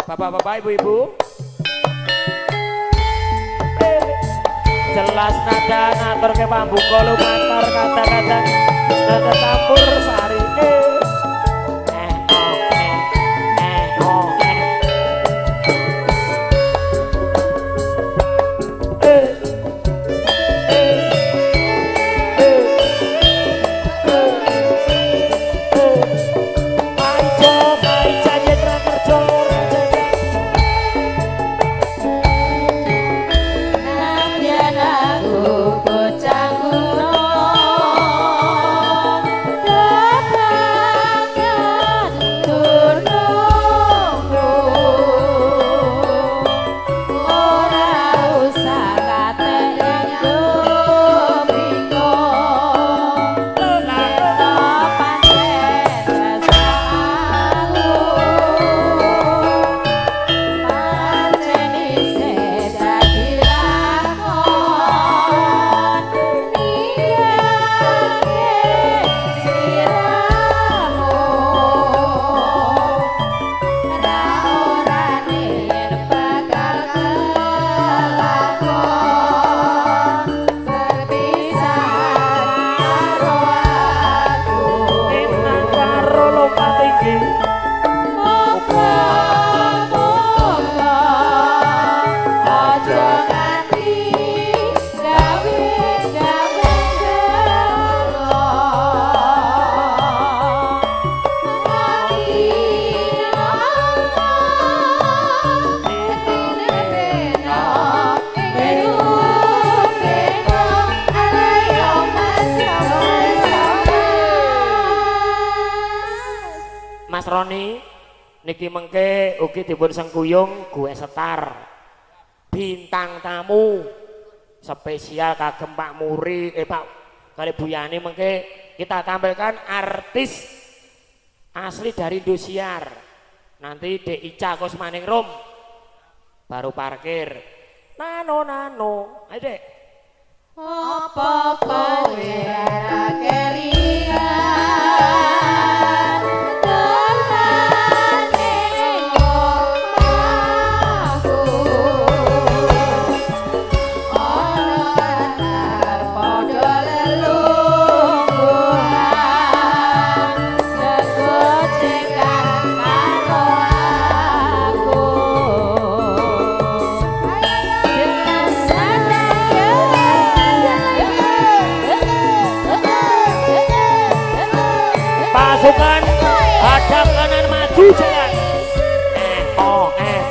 Bapak-bapak, ibu-ibu. Jelas nada ngatur ke pambuka lumantar kata-kata nada campur sari. Eh oh eh eh oh eh eh eh eh eh eh. Maijo maijo yen ra kerja ora jajan. Nadyan aku bocah gunung, kebangan gunungku. Ora usah katek nganggo bingung, yen to pancen tresnaku. Pancen isih dadi lakon ninggalke sliramu. Ra orane yen bakal kelakon perpisahan karo aku. Enak karo lompat tinggi. Muga-muga aja nganti gawe-gawe gelo. Nganti nangka tinebena ing upena alayo mas yo mas yo mas. Mas Roni niki mengke ugi dipun sengkuyung gue setar bintang tamu spesial kagem Pak Muri Pak kali Bu Yani mengke kita tampilkan artis asli dari Indosiar. Nanti Dek Ica Kosmaningrum baru parkir. Nano nano, ayo Dek. Apa kowe ora kelingan dolan ning omahku? Ana latar padha lelungguhan, gegojekan karo aku. Jelas Pasukan hadap kanan maju jalan. Eh oh eh.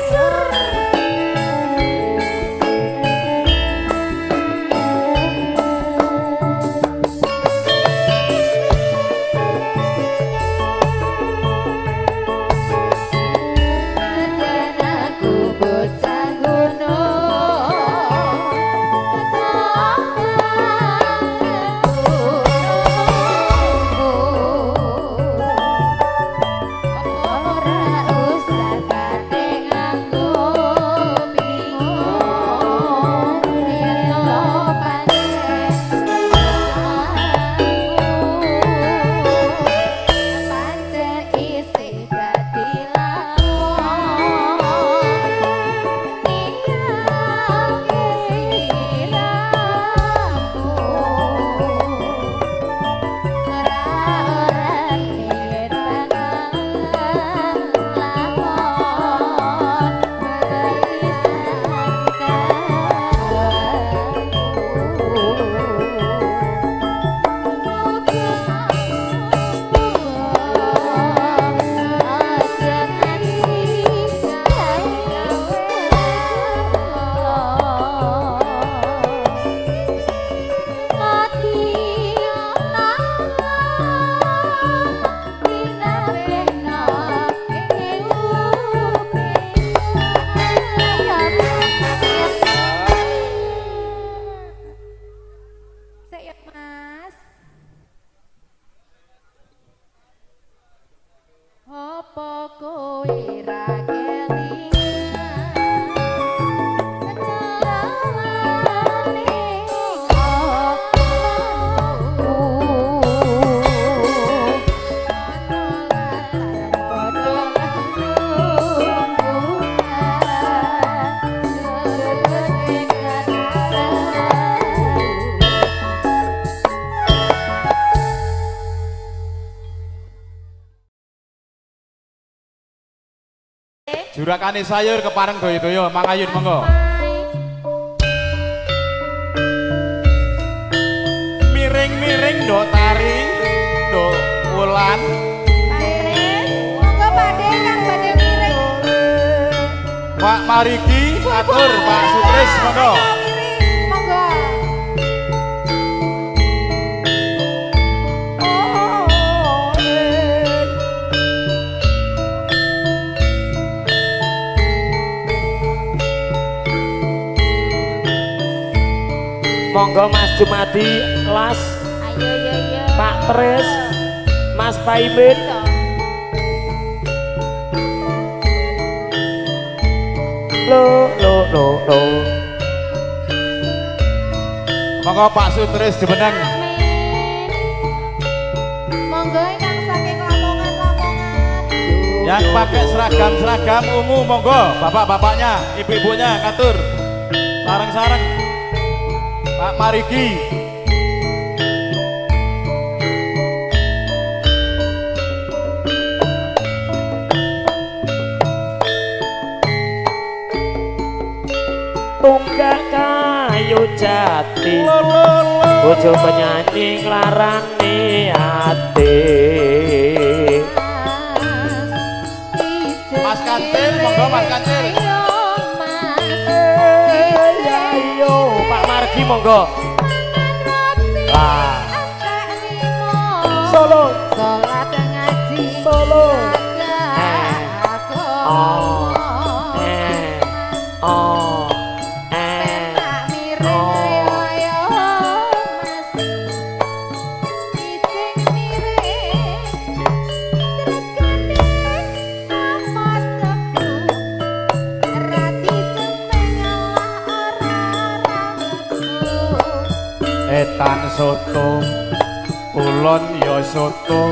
Nadyan aku bocah gunung, ora usah kate nganggo bingung, yen to pancen tresnaku. Pancen isih dadi lakon ninggalke sliramu. Ra orane yen bakal lakon perpisahan karo aku. Aja nganti gawe-gawe gelo. Ati nangka tinabena ing upena. Sik ya Mas. Apa kowe ra kelingan dolan ning omahku? Ana latar padha lelungguhan, Jurakane sayur kepareng doyo-doyo mangayun monggo. Miring-miring nduk tari, nduk wulan. Monggo Pakde kang badhe miring. Pak Marigi atur Pak Sutris monggo. Monggo. Monggo Mas Jumadi Las. Ayo yo yo. Pak Tris, Mas Paimin. Lo lo lo lo. Monggo Pak Sutris jumeneng. Amin. Monggo ingkang saking Lamongan-Lamongan. Yang pakai seragam-seragam ungu monggo, bapak-bapaknya, ibu-ibunya katur. Sareng-sareng. Pak Marigi. Tunggak kayu jati, bojo penyanyi nglarani ati. Mas Kancil, monggo Mas Kancil. Ayo Pak Margi monggo. Lah. Solo. Salat ngaji. Solo. Oh. Oh. Etan soto, kulon ya soto,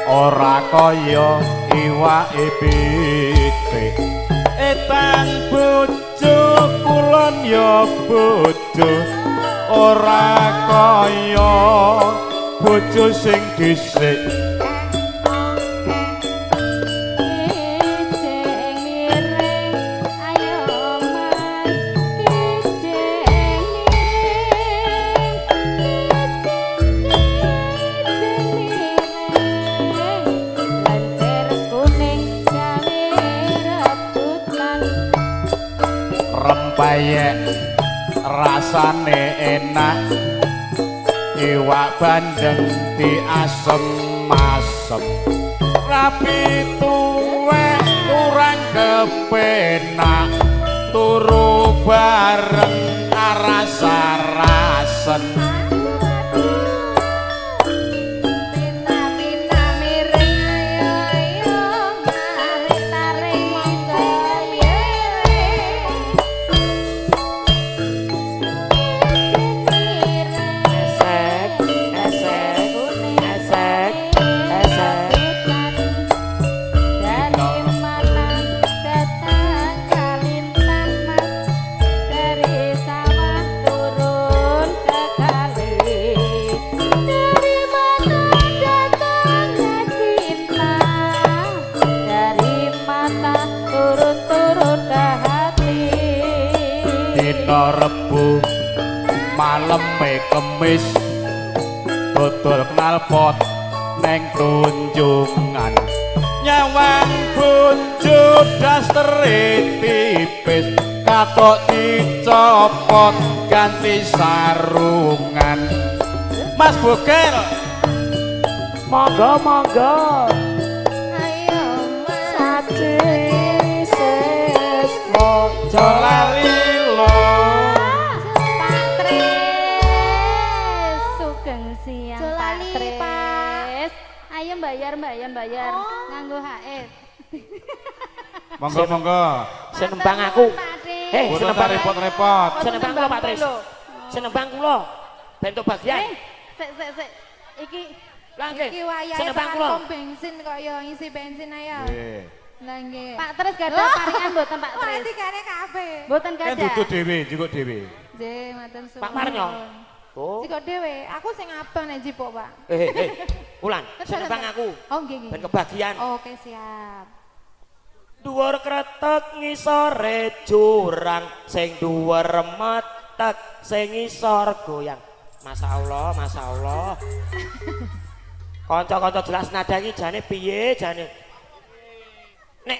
ora kaya iwake pitik. Etan bojo, kulon ya bojo, ora kaya bojo sing dhisik. Rempeyek rasane enak, iwak bandeng diasem-asem, rapi tuwek kurang kepenak, turu bareng aras-arasen. Rebu maleme Kemis dodol knalpot neng Tunjungan, nyawang bojo dastere tipis, katok dicopot ganti sarungan. Mas Bogel monggo monggo. Ayo Mas mojo lali. Bayar nganggo HE. Monggo monggo. Senembang aku. Senembang repot-repot. Senembang kula Pak Tris. Senembang kula. Bentuk bagian. Sik sik sik. Iki iki wayahe senembang kula. Pom bensin kok ya ngisi bensin ayo. Nggih. Lah nggih. Pak Tris gadah paringan mboten Pak Tris? Wah, kabeh. Mboten gadah. Kan dudu dhewe, jukuk dhewe. Nggih, matur suwun. Pak Marnyo. Oh. Jikok dhewe, aku sing abang nek jipuk, Pak. Ulan, senembang aku. Oh, nggih nggih. Ben kebagian. Oke, siap. Metek ngisore jurang, sing dhuwur metek sing ngisor goyang. Masya Allah, Masya Allah. Kanca-kanca jelas nada iki jane piye jane. Nek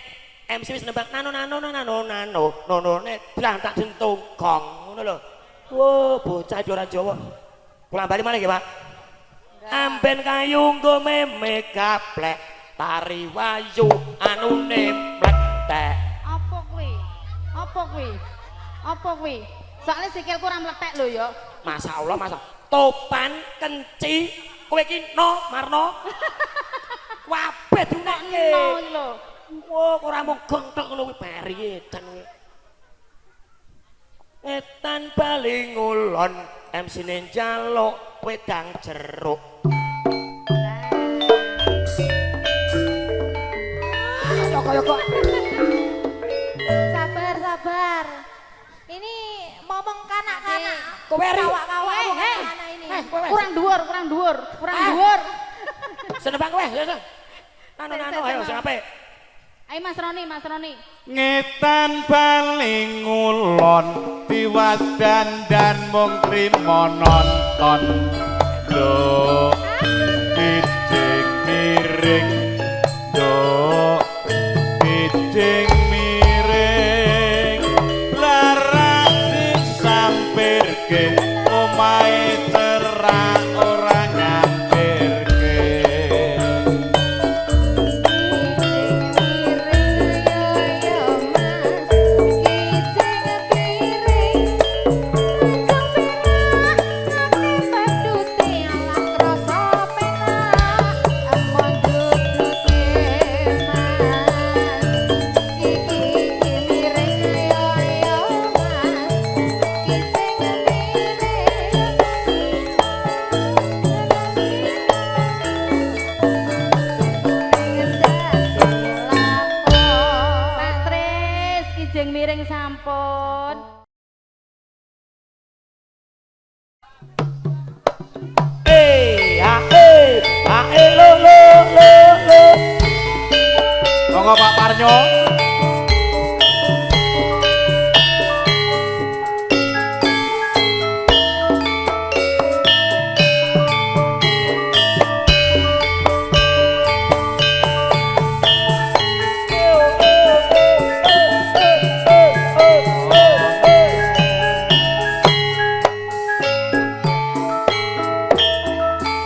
MC wis nembang nano nano nano nano nono nek blang tak dentung gong ngono lho. Wah, bocah iki ora Jawa. Kula bali malih nggih, Pak. Amben kayu nggo meme gaplek, tari wayu anune mlethek. Apa kuwi? Apa kuwi? Apa kuwi? Soale sikilku ora mlethek lho ya. Masya Allah, masya. Topan kenci kowe iki no marno. Kabeh diunekke. No iki lho. Wah, ora mung gong tok ngono kuwi bari edan kuwi. Ngetan bali ngulon, MC-ne njaluk wedang jeruk. Ayo kaya kok. Sabar, sabar. Ini momong kanak-kanak. Kowe ri. Kawak-kawak kanak-kanak ini. Kurang dhuwur, kurang dhuwur, kurang dhuwur. Senebang kowe, ya. Nano nano ayo sing apik. Ayo Mas Roni, Mas Roni. Ngetan bali ngulon, tiwas dandan mung trimo nonton. Lho, kijing miring, lho, kijing miring, larak disampirke, omahe cerak ora nyampirke. Pak Tris, kijing miring sampun. Eh, a eh, a eh lo lo lo lo. Monggo Pak Parnyo.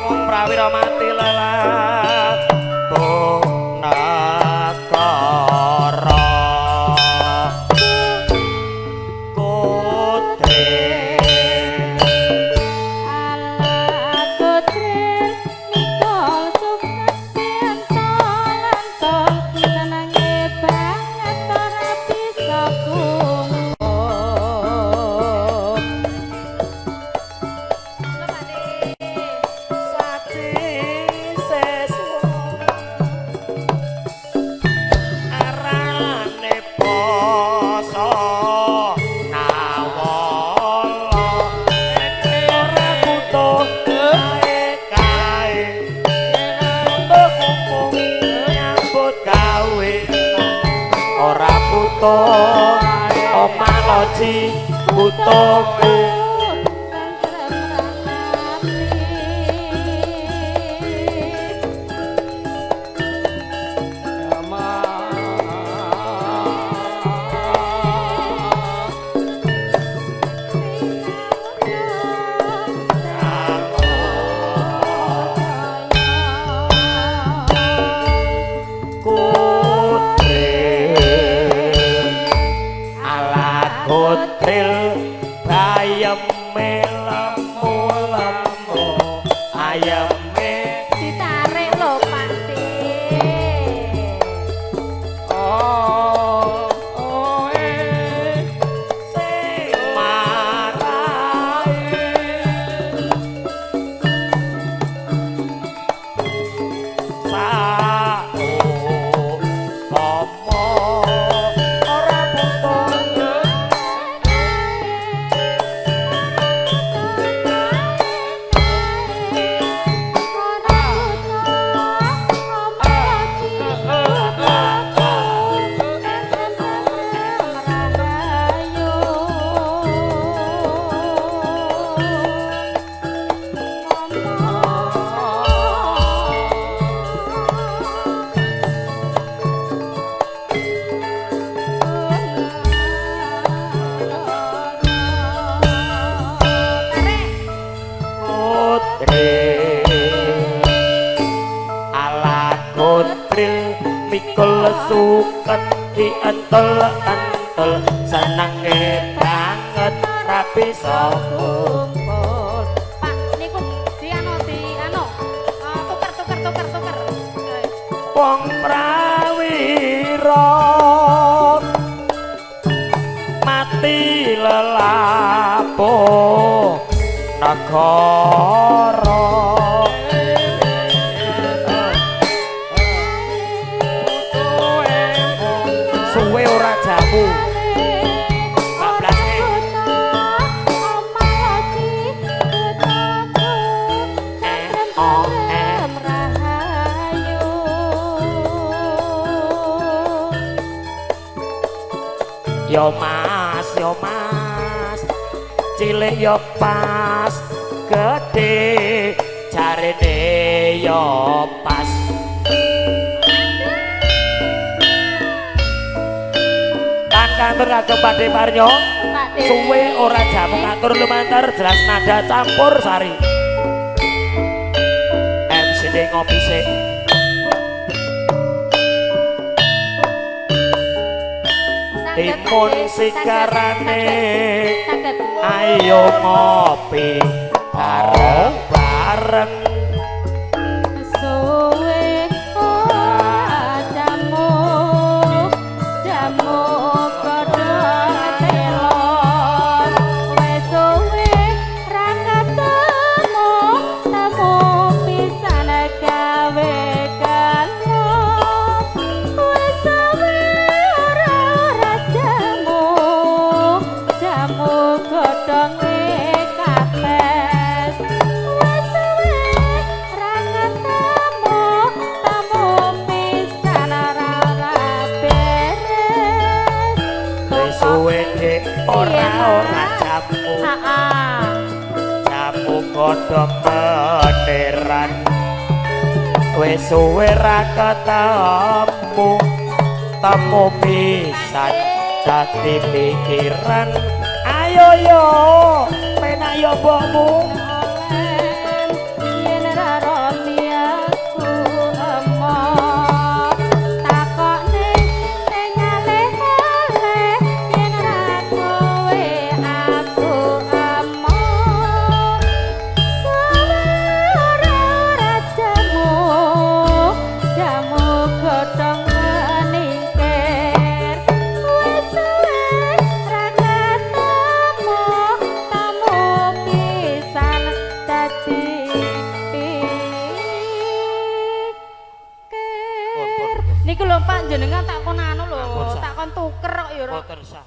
Wong prawira mati lelah Punakara Kudre Ala kotril mikol sukses entol-entol senenge banget ora bisa kungkup. Saci seswa arane basa nawala ora butuh kae kae butuh kumpul nyambut gawe ora butuh omah loji butuhku. Kutril ala kutril bayem suket dientel-entel senenge banget ra bisa kumpul. Pak niku diano diano tuker tuker tuker tuker. Wong prawira mati lelapo negara. Suwe ora jamu. Bablaske. Yo mas, yo mas, cilik yo pas, gede jarene yo pas. Tan kantor kagem Pakde Parnyo, suwe ora jamu katur lumantar jelas nada campur sari. MC ne ngopi sik. Timun sikarane ayo ngopi bareng-bareng. Suwe ora jamu jamu godhong telon wis suwe ra ketemu temu pisan gawe kalon wis suwe ora jamu jamu godhong kabeh wis suwe ra ketemu temu pisan ora beres. Wis suwe dik ora ora jamu jamu godhong meniran. Wis suwe ra ketemu temu pisan dadi pikiran. Ayo yo penak yo mbokmu. Yen ra roni aku emoh takokne sing aleh-aleh yen ra kowe aku emoh suwe ora ora jamu jamu godhong meningkir wis suwe ra ketemu temu pisan dadi pikir. Niku lho Pak jenengan tak kon anu lho, tak kon tuker kok ya ora. Boten sah.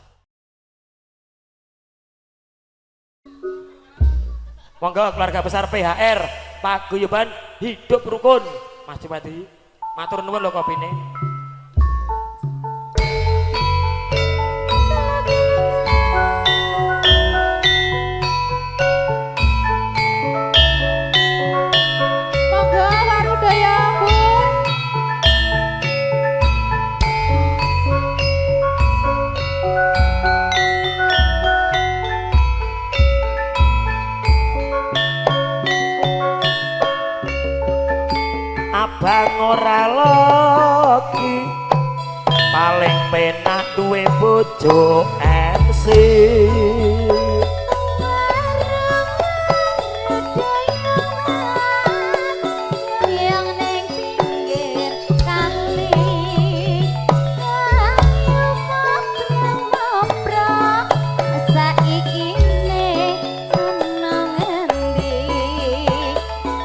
Monggo keluarga besar PHR Paguyuban Hidup Rukun. Mas Jumadi, matur nuwun lho kopine. Monggo warudaya Bu. Abang ora legi paling penak duwe bojo MC. Yang ning pinggir kali ayo ngobrol saiki ne ana ngendi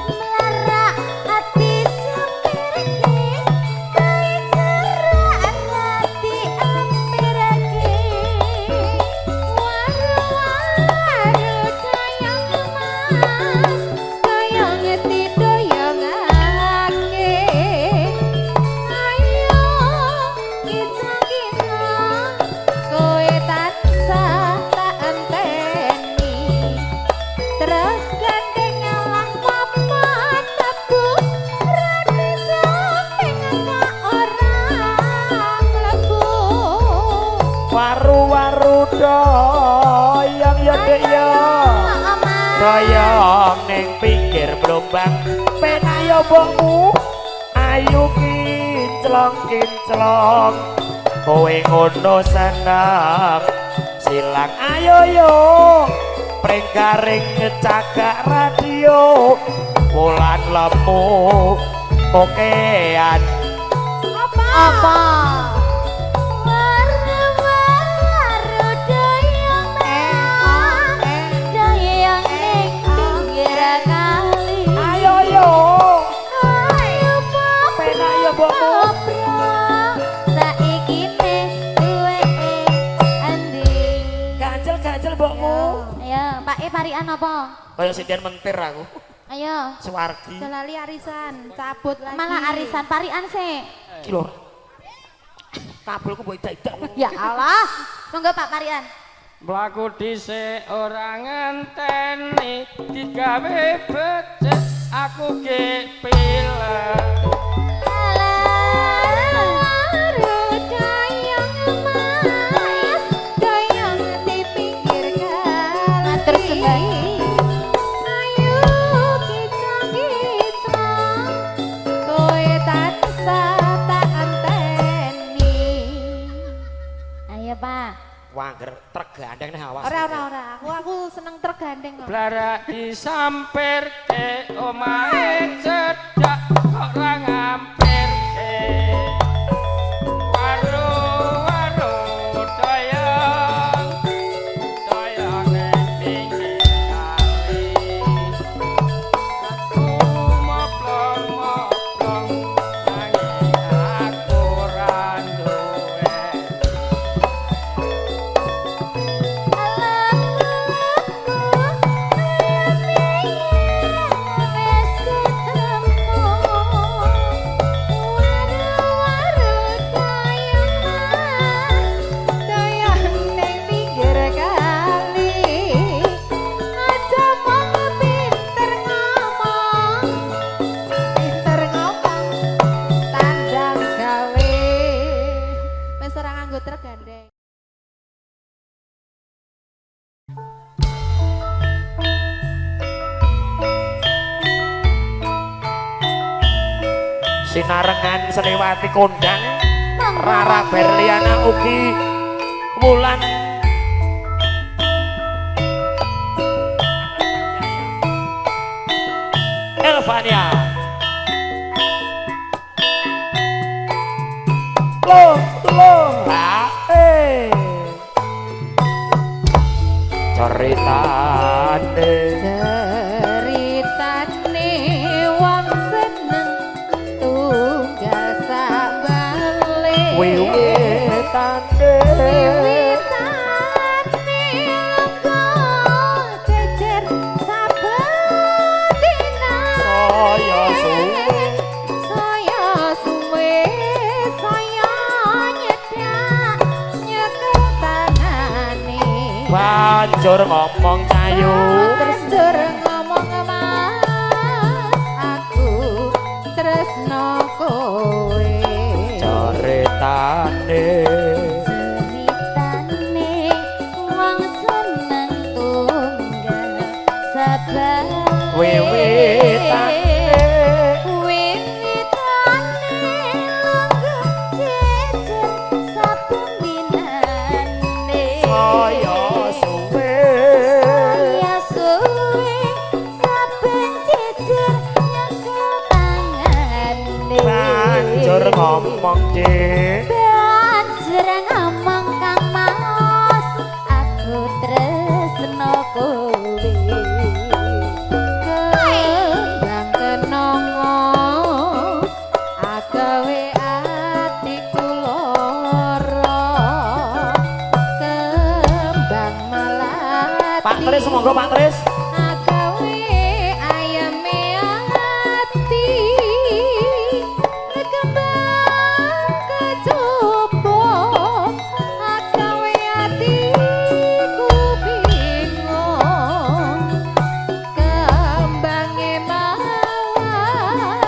mlarak ati sempirke kae cerak ati ampirke waru-waru dayang mas kaya ngetidoyongake ayo kita-kita kowe tansah tak enteni terus gandeng alah papat tebu rene samping ka ora mlebu. Waru-waru doyong ya dek ya. Doyong ning pinggir blombang penak ya mbokmu. Ayu ki kinclong kinclong kowe ngono seneng silang ayo yo pring garing cagak radio wulan lemu kokean apa apa waru-waru doyong doyong ning pinggir kali ayo yo ayo penak yo mbokmu saiki ne duweke endi ganjel-ganjel mbokmu. Ayo Pak E parikan apa kaya sindian mentir aku. Ayo Suwargi Jalali arisan cabut lagi malah arisan parikan sih iki lho kabelku mbok idak-idak. Ya Allah monggo Pak parikan. Mlaku dhisik ora ngenteni digawe becik aku ge pilek. Waru doyong mas doyong di pinggir kali Matur sembah. Ayo kicang-kicang kowe tansah tak anteni. Ayo Pak. Wangger trek gandeng nih awas. Ora ora ora, aku seneng truk gandeng kok. Blarak disampirke omahe cedhak kok ora ngampirke. Waru-waru doyong doyong ning pinggir kali. Aku moplong-moplong nanging aku ora duwe. Wes ketemu Waru-waru doyong mas doyong ning pinggir kali. Aja mung pinter ngomong, pinter ngomong tandang gawe. Wis ora nganggo truk gandeng. Sinarengan Seniwati kondang Rara Berliana ugi Wulan Elvania. Loh loh eh ceritane Ceritane wong seneng tunggal sabale. Wiwitane Wiwitane lungguh jejer saben dina. Saya suwe Saya suwe saya nyedak nyekel tangane. Banjur ngomong cayu Banjur ngomong mas aku tresno kowe. Ceritane Ceritane wong seneng tunggal sabale. Wiwitane Wiwitane lungguh jejer saben dinane. Saya suwe Saya suwe saben jejer nyekel tangane. Banjur ngomong dik Banjur ngomong Kang Mas aku tresno kowe. Kembang kenongo agawe atiku lara. Kembang melati Pak Tris monggo Pak Tris. agawe ayame ati. Kembang kecoba agawe atiku bingung. Kembange mawar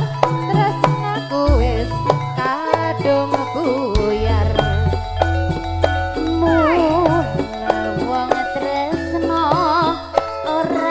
tresnaku wis kadung buyar. Mula wong tresno ora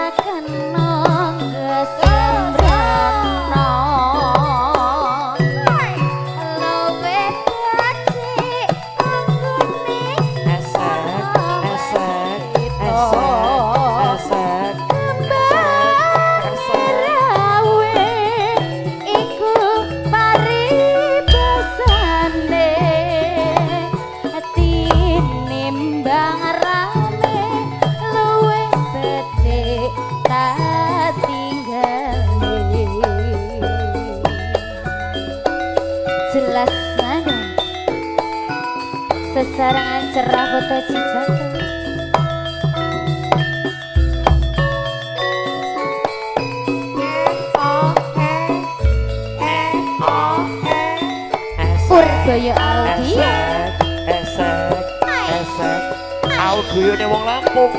Sesarangan cerah foto Cijato. Purbaya Audio. Esek, esek, audione wong Lampung.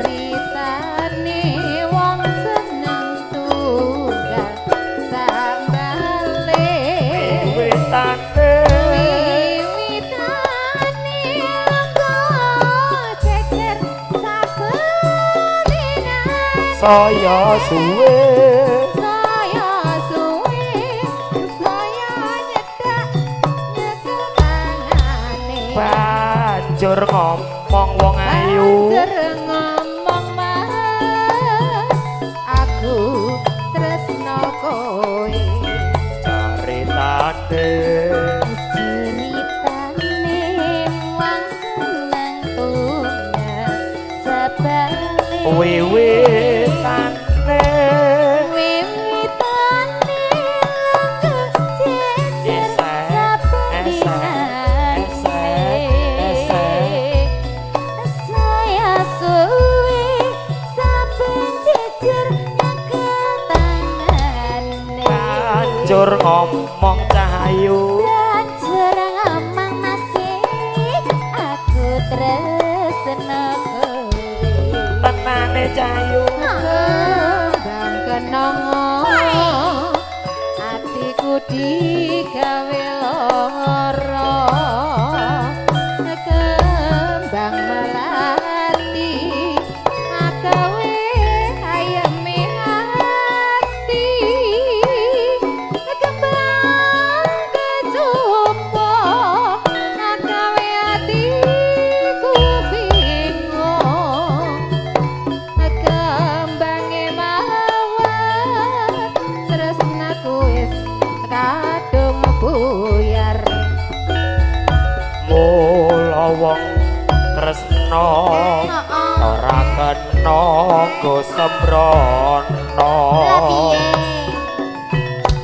Ceritane wong seneng tunggal sambale. Wiwitane Wiwitane lungguh ceker sabeningan. Saya suwe, Saya suwe, saya nyedak nyekel tangane. Banjur ngomong wong ayu. Banjur ngomong mas, aku tresno kowe. Ceritane, Ceritane wong seneng tunggal sebale. Wiwitane, Wiwitane lungguh jejer Esek, esek, esek. Saya suwe saben jejer nyekel tangane. Banjur ngomong cahayu. Banjur ngomong masih aku tresno kowe. Tenane cahayu. Kembang kenongo atiku digawe lara. Kembang melati agawe ayeme ati. Kembang kecoba agawe atiku bingung. Kembange mawar tresnaku wis kadung buyar. Mula wong tresno ora kena go sembrono. Lah piye?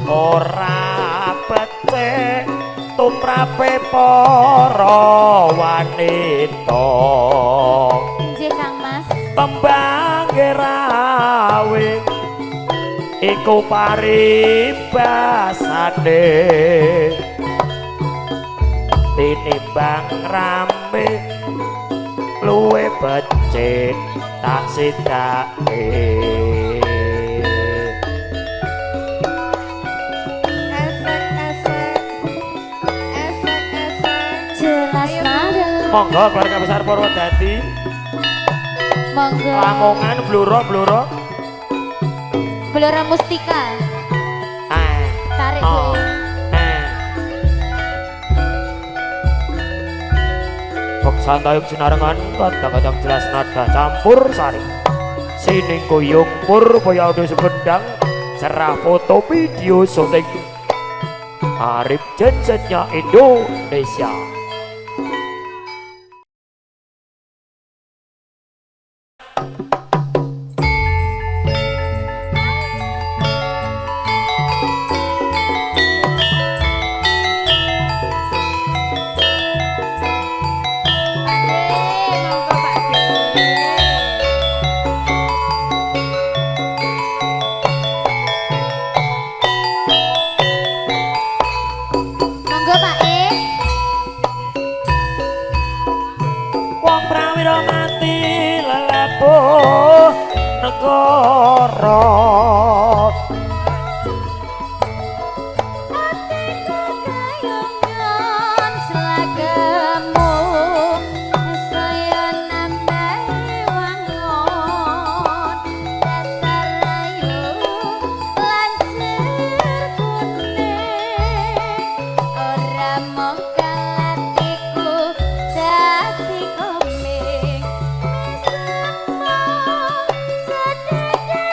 Ora becik tumrape para wanita. Nggih Kang Mas. Tembange rawe iku paribasane. Tinimbang rame luwe becik tak sidake. Esek esek esek esek. Jelas marem. Monggo keluarga besar Purwodadi, Monggo. Lamongan, Bluro, Bluro. Blora Mustika. Ah, Tarik oh, Bu. eh. Bek santayung sinarengan kadang-kadang jelas nada campur sari. Sining kuyung Purbaya Audio Sumedang cerah foto video syuting Arif gensetnya Indonesia. Monggo Pak De. Monggo Pak E. Wong prawira mati lelepuh negara. Atiku kayungan selagamu, saya nambah wangun, dasar ayu lancir kuning, ora mung kalatiku dadi koming, mesakno sedeke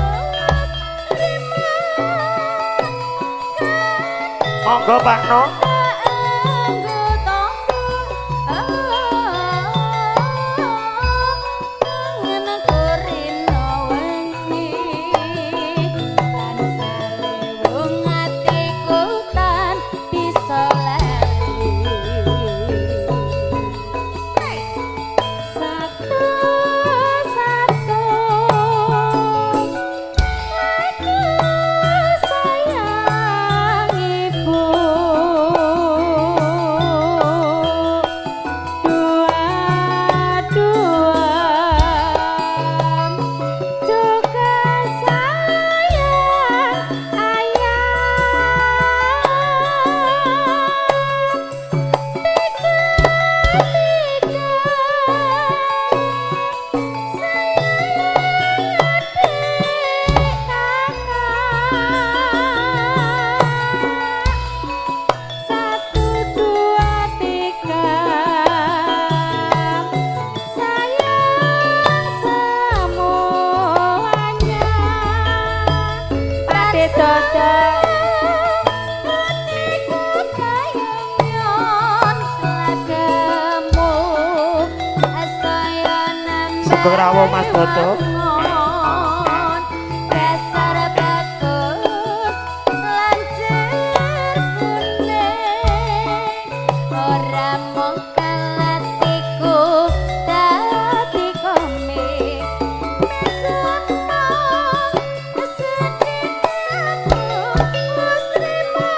aku terima. Monggo Pak No. Sugeng rawuh Mas Dodo. Dasar bagus lanjir kuning ora mung kalatiku dadi komik mesakno sedih aku wis trimo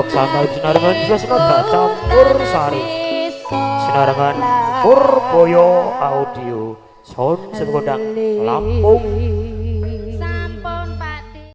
Sambal sinarengan Sasana campur sari. Sinarengan Purboyo Audio Sound Sekondang Lampung.